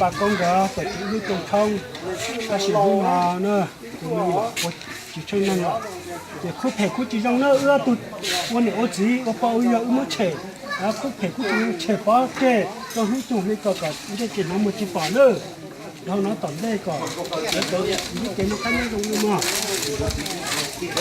Koob nkawd txawm tsis ib lub rooj tshoob, tab sis hnub no na, tus me nyuam tsis tsheej neeg lawm, ces khub phem khub tsis zoo na, wb ob tug ua niam ua txiv ua pog ua yawg wb muab tshem, khub phem khub tsis zoo tshem pov tseg rau hnub toog li ko kom ntsej tsis hnov muag tsis pom na. Dhau no tom ntej kom lawv cov lub cev noj qab nyob zoo li mog. Tsis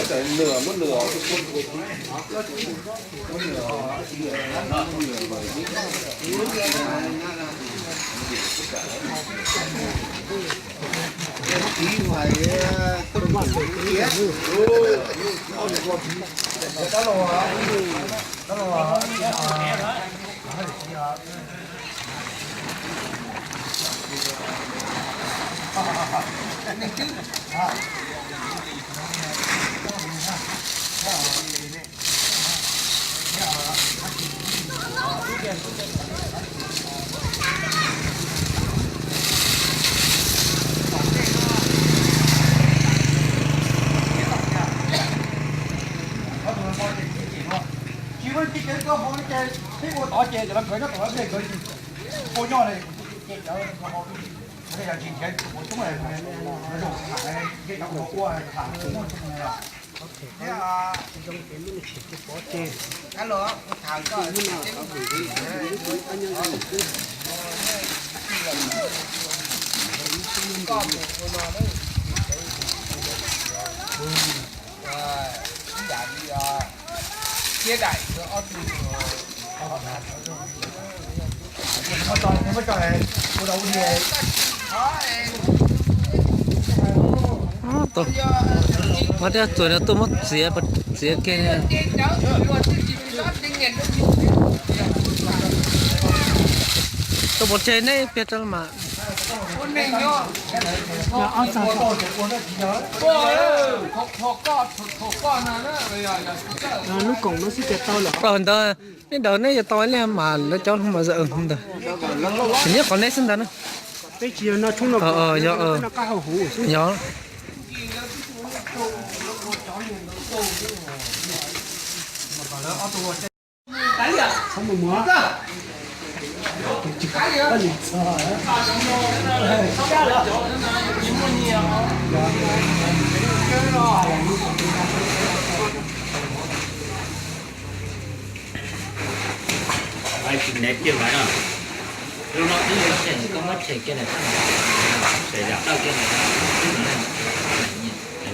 muaj tsis cev koj hau li ces peb ua tod ces cov nkawd nyob tom vaj nkawd ua nyob li, ces cov hau li, yog tsis nrhiav tus puav coob, zoo tham, nrhiav cov ua tham muaj tsis muaj. Mas thiaj txuas no tuaj muab txiav, txiav kiag. Tuaj pov tseg neb piag rau mas. Lub koom no xwb ces tau lawm. Ntawd neb daws neb yuav tau ib leeg mas lawv cov mas ntawd. Tsis nyob qhov neb xwb ntag na. Peb tsis yog no tshoob no, yog qab hauv huv xwb. Yog. Lub no twb yuav tshem, koj muab tshem kiag ntawm, tshem kiag ntawm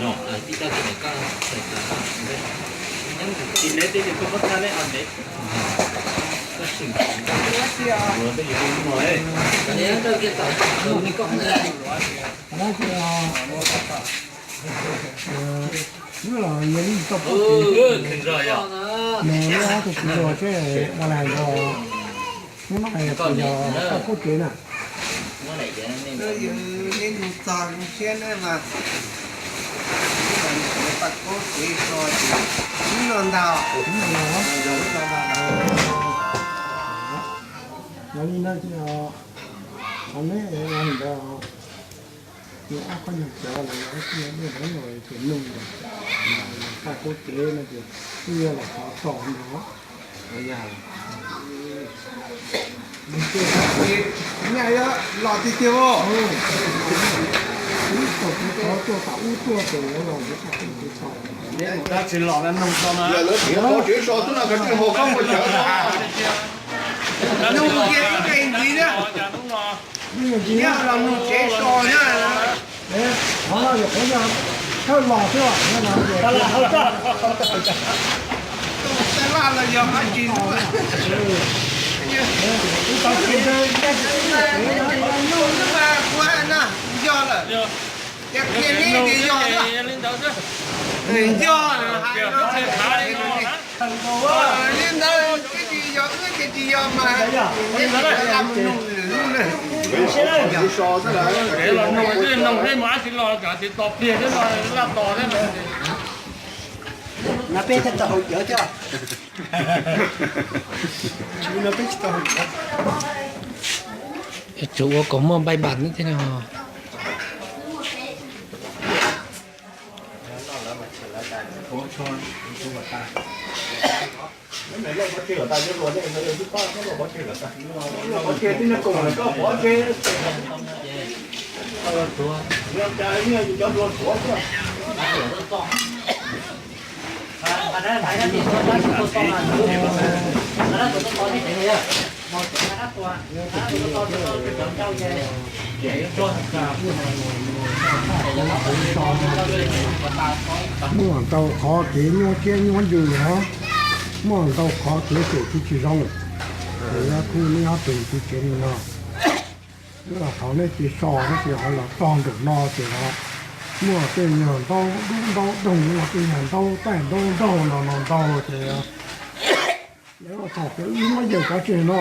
no, tib tawj kiag ntawm koj tshem tas. Tsis ntev tiag ces koj muab txhaj neb ho ntev. Koj sim, koj los yog li tau pob tsev, nws ob tug kwv los seb ua li hais no, neb muab hais tias yog tau pob tsev na. Neb mus txog zoo siab na mas, tau pob tsev so ces ib no ntau, ib no ntau. Yog li ntawd ces qhov neb ua li ntawd, nws ob qhov nyuag cov los yog ob qhov nyuag dej los ces nug ntawd, tau pob tsev no ces twb yog los xov tos ntawd. Nyaj los tiag tiag os. Ib tug kuv thov tuaj tom ub tuaj tes los kuv tsis los no. Lawv tsev so xwb no, koj tsis hais koj mus cawv no. Nug kiag ib qe ntxiv na. Nyob los nug tsev so thiab. Qhov no yog qhov yog thawj los xwb. Tus taj laj los yog qhov tsis nug. Nug xwb mas kuv hais no, yog lawm. Yog qhia li tias yog, yog hais li ntawd, tsis yog wb ces tsis yog mas, no peb thiaj tau haus cawv thiab. Tsuas ua kom muaj npaij npam thiab no. Muaj ntau qhov kev nyuaj siab nyuaj ntsws os, muaj ntau qhov kev xwm tsis tsis zoo. Ces kuj neb ob tug txiv tsev li no, twb los thov neb cia so, neb cia ho los txog nram no ces muaj tej nyuag ntaub dub ntaub doog, muaj tej nyuag ntaub taij ntaub nrog no no ntau ces lawv thaum kev wb muab yawg pov tseg no,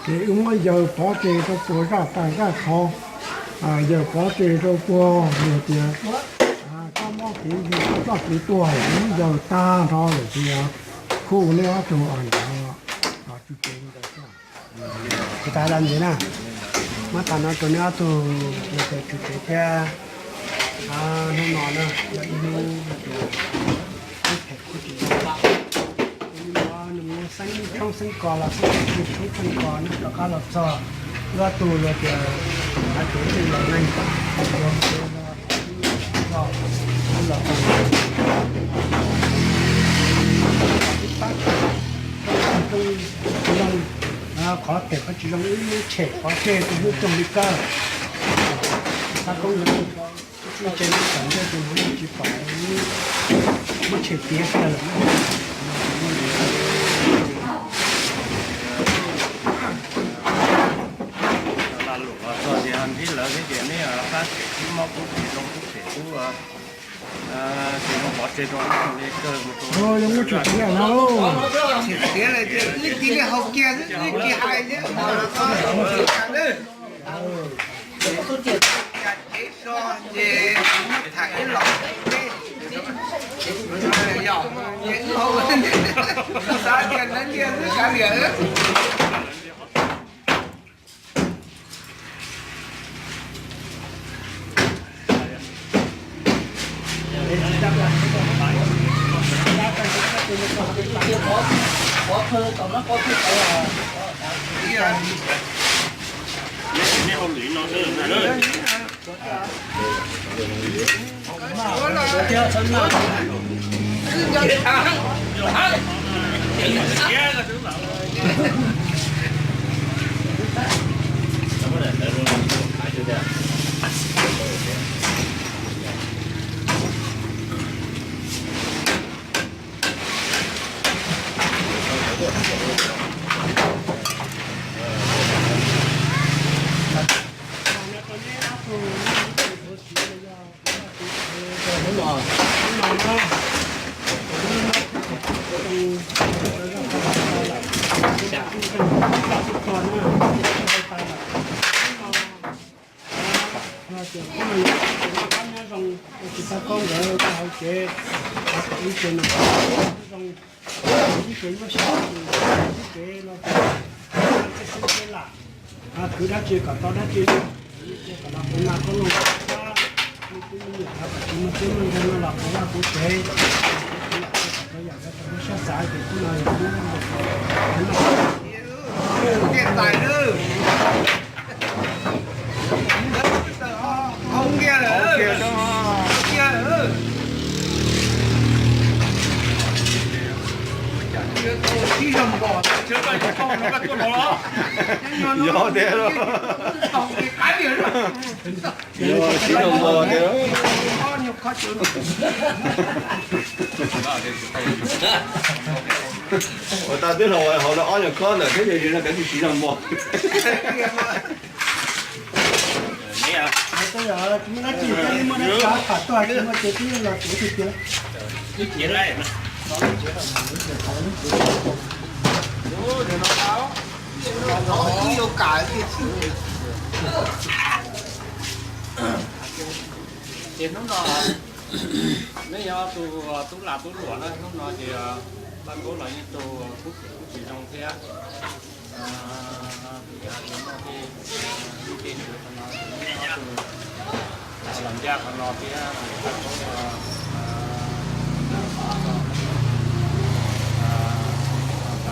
ces wb muab yawg pov tseg rau puag zaj tais zaj qhov, yawg pov tseg rau puag yog tias koj mob kev ywg koj txoj kev tuag, wb muab yawg tag nrho lawm tias kuj neb ob tug ntawd. Tsis tas los ntxiv na, muab tas no rau neb ob tug yog tias tswv tsev thiab. Hnub no na yog ib hnub yog tias ib phem kuj tsis zoo, ib hnub nws xeeb tshoob xeeb kos los xeeb tshoob xeeb kos na rov qab los txog lub tus yog tias hais tias tej laus neeg los los los los pab qhov phem qhov tsis zoo ib lub tshem pov tseg rau hnub toog li kawg. Xav koob hmoov rau tsis tse lub tom ntej tus hmoov tsis pom lub tshem tiav kiag lawm. Lag luam txog tias nrhib lawv thiab ces neb pab tshem kub mob kub tsis zoo kub tshem kub tsis zoo pov tseg rau li kawg mus rau. Zoo muab tshem tiav no. Tshem tiav lawm ces ib txiv li haus kiag xwb, ib txiv hais thiab. Ces so ces tham ib los yog, ces wb haus, xav tias lawv tiag xwb kav liam. Ces kuj yog qab nyob zoo, tsis tau koj nkawd hauv tsev, kom ib tsev no zoo, ib tsev nyob sab ib tsev los ces xwb xwb lam kwv dab tsi kom tau dab tsi, kom los kuv mas koj los, tsis muaj txiab muaj ntsig no los kuv vaj kuv tsev, yam sab xav ces kuj no yog kuv Yog tiag los, sib nrog npog tiag. Ua tau twb los hauv lawv ob nyuag khob ntawm thiab yog yus no kav tsij sib nrog npog. Ces hnub no neb yog tus tub lam tub luam na, hnub no ces Paj Nkaub los yeej tau kub tsis zoo thiab. Tus yav tus no ces yeej tej ntawd qhov no, tus los ncaj qhov no thiab, Paj Nkaub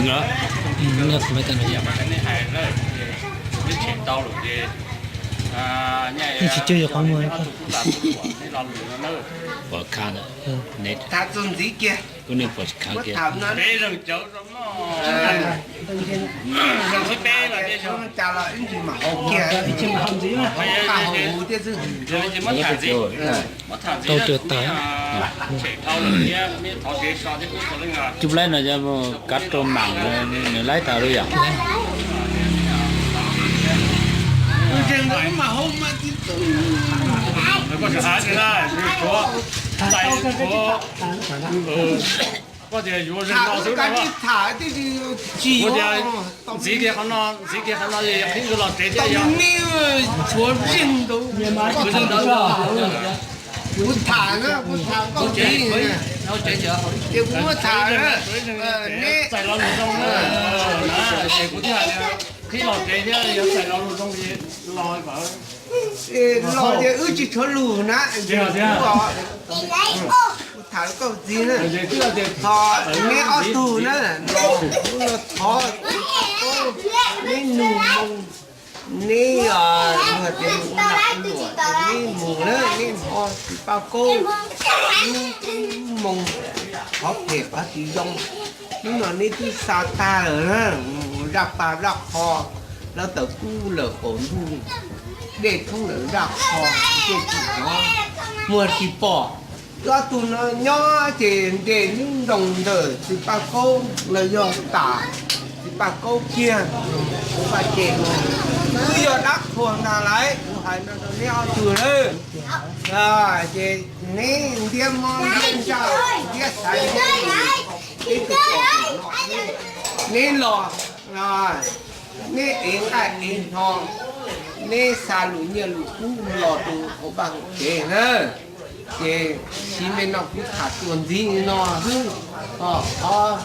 Nws los. Yeej tsis cuag yus qhov muag. Pom kha ntawm, ub, nej pom tsis kha kiag. Tau cuag tag. Cub laib no yog mus kav rau mam, nws laib tas li yom. Ntxiv kiag qhov no, ntxiv kiag qhov no los tsev thiab yog. Kuv tham na, kuv tham koj txiv, ces kuv muab tham na, neb txais los lus zoo na, ces kuv thiaj hais tias qhib los tsev thiab yog txais los lus zoo los los ces wb tsis tshuav lus na, kuv tham koj txiv na, thov neb ob tug na, los thov txiv Paj Kaub, neb nug moo, neb yog tias mus ua lag ua luam ces neb mus na, neb hnov txiv Paj Kaub lub moo qhov phem qhov tsis zoo. Hnub no neb twb xa tag lawm na, zaj pag zaj qho, lawv tawm kub lawm qaum ntuj, dej thoob lawm zaj qho, ntsej tsis hnov, muag tsis pom. Ob tug no nyob ces nres nyob nroos ntawm txiv Paj Kaub los yog tam txiv Paj Kaub kiag, Paj Ces no, twb yog dab qhuas ntag lauj, kuv hais no rau neb ob tug na. Ces neb ntiab mob ntiab ntsaj, ntiab xaiv ntiab lus, neb tus pom no, neb los, neb ev nqaij ev hno, neb xa lus nyiaj lus kub los rau hauv vaj hauv tsev na, ces siv me no kuv tham txuas ntxiv no xwb. Qhov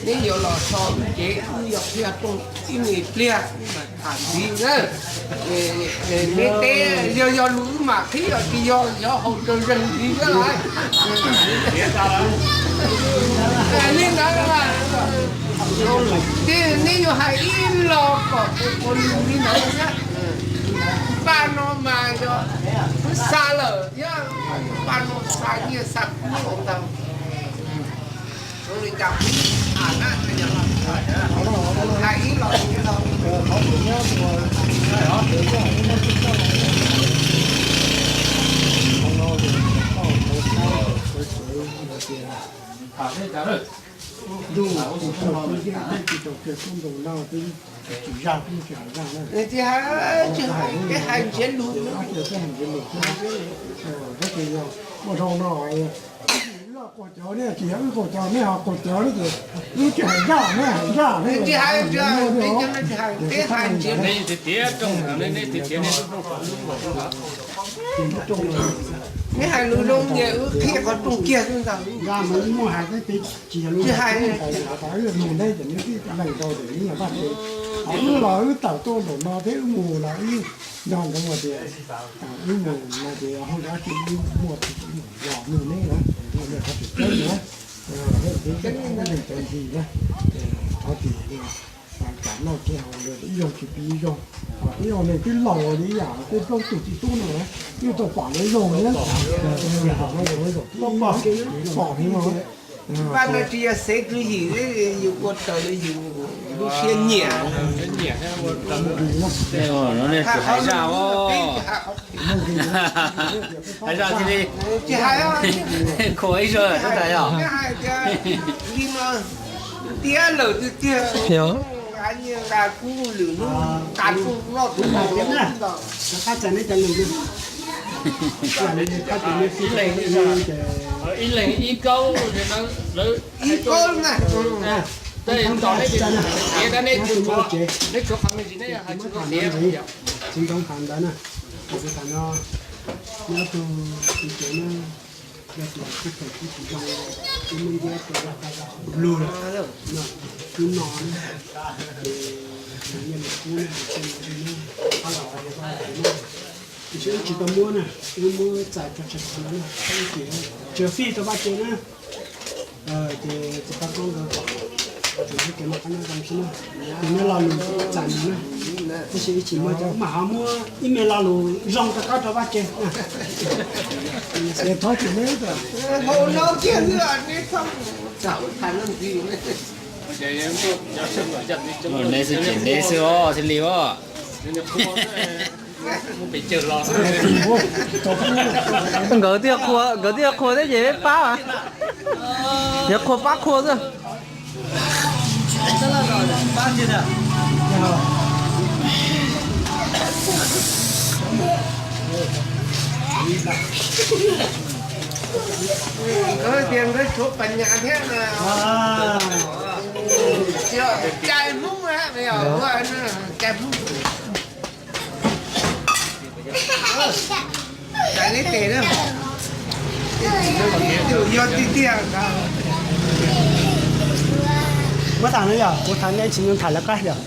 neb yuav los so wb tsev, wb yuav qhia rooj ib me pliag, wb mam tham ntxiv na. Neb teb yog yog lus wb mam qhib, yog tsis yog xyov haus raws zeeg ntxiv xwb lauj. Li ntawd, neb yuav hais ib los kom ua lus li ntawd thiab. Paj no mas yog xa lawm thiab, paj no xa nyiaj xa kub ntag. Hais ib los, Tsis hais, tsis hais ntsiav lus, muaj zoo no, wb qaug cawv ne, tsis yog wb qaug cawv, nej ho qaug cawv ne ces wb tsis hais zaj ne, hais zaj ne, tsis hais, tsis hais, peb hais ntsiav lus. Neb hais lus zoo ces wb qhia qhov rooj kiag xwb ntag. Tsis hais, wb mus neb ces neb twb lees tau ces neb yog Vaj Tswv. Wb los wb tawm tuaj nraum no thiab wb mus los wb nco ntsoov tias wb mus no ces ho dab tsi wb muaj tus ib mus yog nug neb na, qhov tseem ceeb na, leej cov ntxhis na, thov txim, tsam noj kev haus ib zaug tsis piv ib zaug, ib zaug neeg twb laus li ib yam tej plaub tug txiv tub no, yeej tau pom lawv zaug na, pom heev no. Vaj no tsis yog xev tswv yim, yus ua raws li yus lub siab nyiam. Hais zaj os, hais zaj thiaj li khuam ib zaug tab tais os. Li no tiag lawm tiag tiag. Nqa nyiaj nqa kub lwm hnub nqa tuj loj tuj no. Ib leeg ib kaub, ib kaub na. Tej tom neb, neb tshuav qhov me ntsis neb hais tsis tau tiav. Tsis ntoo qhov ntawd na, kuv tham no, nyob rau tus tsev na, yog tias kuv pem kuv tsis zoo, kuv muab ntiab rau laj kab laj lug lawm, kuv no na, ces nws nyiaj nws kub na, ces nws ntiab qab los rau Vaj Tswv na. Tiam sis wb tsis tau muab na, wb muab txais tso tseg qhov no na, wb tsis tsis fij rau Vaj Tswv na. Ces txiv Paj Kaub nkawd kom tsuas yog kev noj qab nyob zoo xwb na, ces neb lo lus txais mus na, tab sis ib chim muaj cov wb mam ho muab ib me lo lus zoo rau koj rau Vaj Tswv. Thov txim neb, hau no kiag xwb, neb txhob tham no ntxiv. Neb xwb ces neb xwb os, thiaj li os. Nkawd thiaj qhua, nkawd thiaj qhua thiab ces peb pab, yog qhua pab qhua xwb. Nkawd tias nkawd tshuav pas nyas thiab, cai Hmoob, cai Hmoob. Txais neb tes na. Yog tiag tiag. Muab tham no yog kuv tham nej tsis nyoog tham lawv qab yog.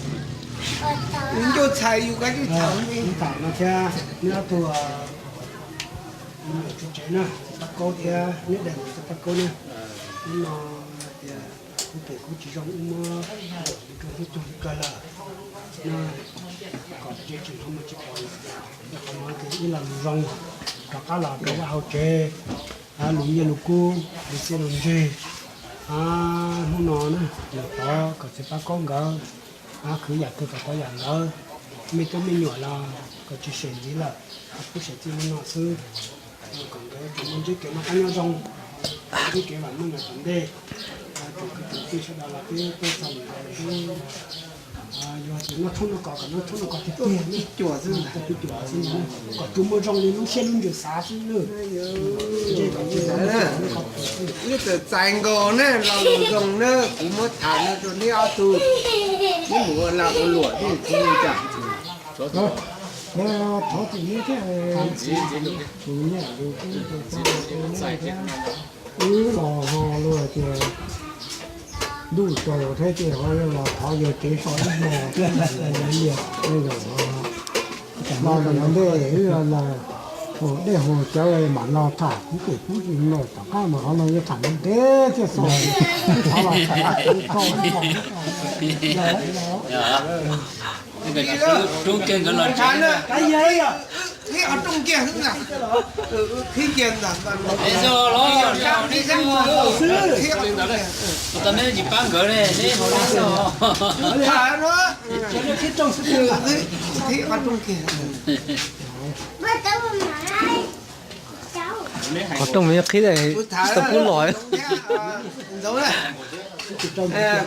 Ncauj txhais yus koj tsis tham. Tham no thiab neb ob tug, tsev na, Paj Kaub thiab neb daim ntawv rau Paj Kaub na. Hnub no tias kuv pem kuv tsis zoo, wb muab rau hnub tuag li kawg lawm. No kom tsev tsis hnov muag tsis pom lawm. Yog qhov no ces ib lo lus zoo rov qab los rau vaj hauv tsev, lus nyiaj lus kub, lus txiaj lus ntsig. Hnub no na, lawm tod kom txiv Paj Kaub nkawd khwv yam twg kom tau yam ntawd. Me tub me nyuam los kom tsis sem ntxiv lawm, kom pub sem txij li no xwb. Kom nkawd tsuas muaj ntsib kev noj qab nyob zoo, ntsib kev vam meej los tom ntej. Tsoom kwv tsoom tij sawv daws los peb tuaj txog ntawm no xwb, yog tias noj tshoob noj kos kom noj tshoob noj kos tiag tiag, tib cuam xwb, kom tsuas muaj zoo li lub siab lub ntsws xav xwb nawb. Ntshe kom tsis tau muaj qhov twg xwb. Neb txawm txais nkaus na, lo lus zoo na, kuv muab tham no rau neb ob tug, neb mus ua lag ua luam thiaj tsis li cas. Thov txim neb thiab, kuv nyiam lus kub, wb los ho luag tias ntuj tsaus thiab ces ho los thov yawg tsev so ib hmo, los ntawm no ntej wb los haus dej haus cawv mam los tham kuv pem kuv tsis los tom qab mas qhov no yuav tham ntev thiaj xaus, wb thov los tham koj ib hmo. Rub kiag nkawd los tsev. Qhib qhov rooj kiag xwb na. Qhib kiag ntawm, qhib qhov rooj kiag. Tau neb tsis pab nkawd ne, neb haus neb xwb. Qhib qhov rooj kiag. Qhov rooj me qhib tsis tau pub los.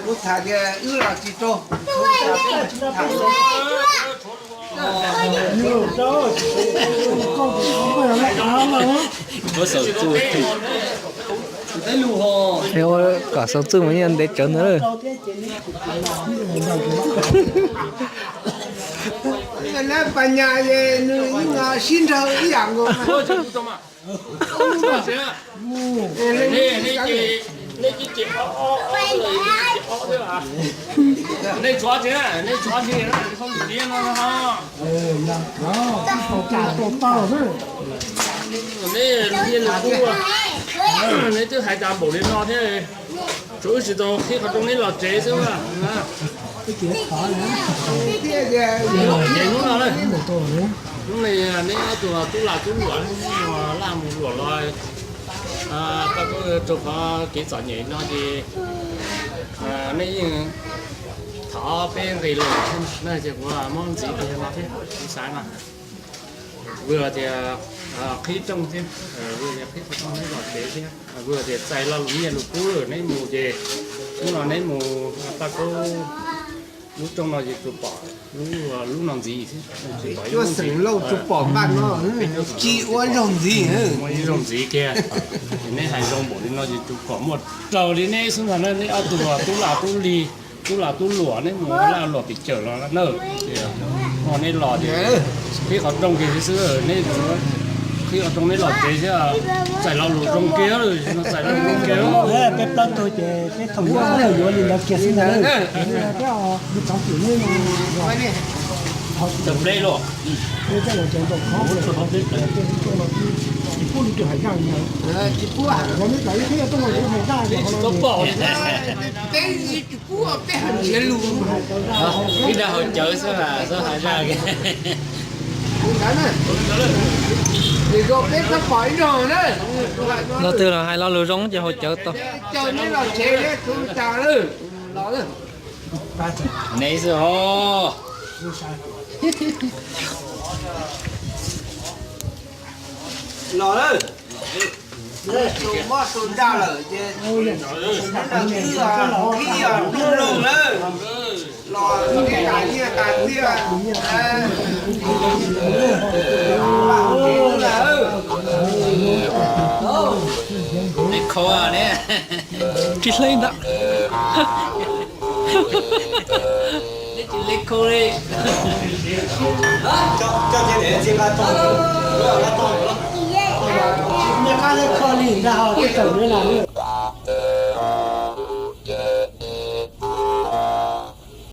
Kuv tham tias wb los tsis rau. Kom xaus txwj mas yeej ntev tsawv ntawd. Pas nyas es nws yeej sib nrhawv ib yam nkaus. Nej tsov tsis, nej tsov tsis, nej tsov tsis, nej twb hais tas npaum li no thiab, tsuas wb tsis tau qhib qhov rooj neb los tsev xwb. Ces hnub no, hnub no neb ob tug tub lam tub luam, neb mus laj mus luam los, tau rau qhov kev txom nyem no ces nej yeej thov peb nqis los na, ces kuv muab ntxiv kiag no thiab kuv xav no. Vwg tias qhib rooj thiab, vwg tias qhib qhov rooj neb los tsev thiab, vwg tias txais lo lus nyiaj lus kub neb mus ces hnub no neb mus tau lub rooj no ces tsuas pom lub no ntxiv thiab, tsis pom ib lub ntxiv. Tsis ua zaug ntxiv, ua ib zaug ntxiv kiag. Ces neb hais zoo npaum li no ces tsuas pom muaj raug li neb xwb ntag na, neb ob tug tub lam tub li, tub lam tub luam, neb mus laj luam pim cawm los na. Ces neb los ces qhib qhov rooj kiag xwb, neb qhib qhov rooj neb los tsev thiab, txais lo lus zoo kiag, txais lo lus zoo kiag. Peb plaub tug ces peb thaum yuav yuav li ntawd kiag xwb ntag. Tau pleb luaj. Ib dag haus cawv xwb, xwb hais zaj. Leej twg los hais lo lus zoo ces haus cawv tau. Neb xwb os. Los lawm. Tus mob tus nraj lawm ces ib yog ntuj loog lawm. Los tej tas nyiaj tas txiaj, neb khau ne, tsis hleb ntag. Neb tsis hleb khau li. Neb qab hleb khau li ntag, ho tej tawm neb los.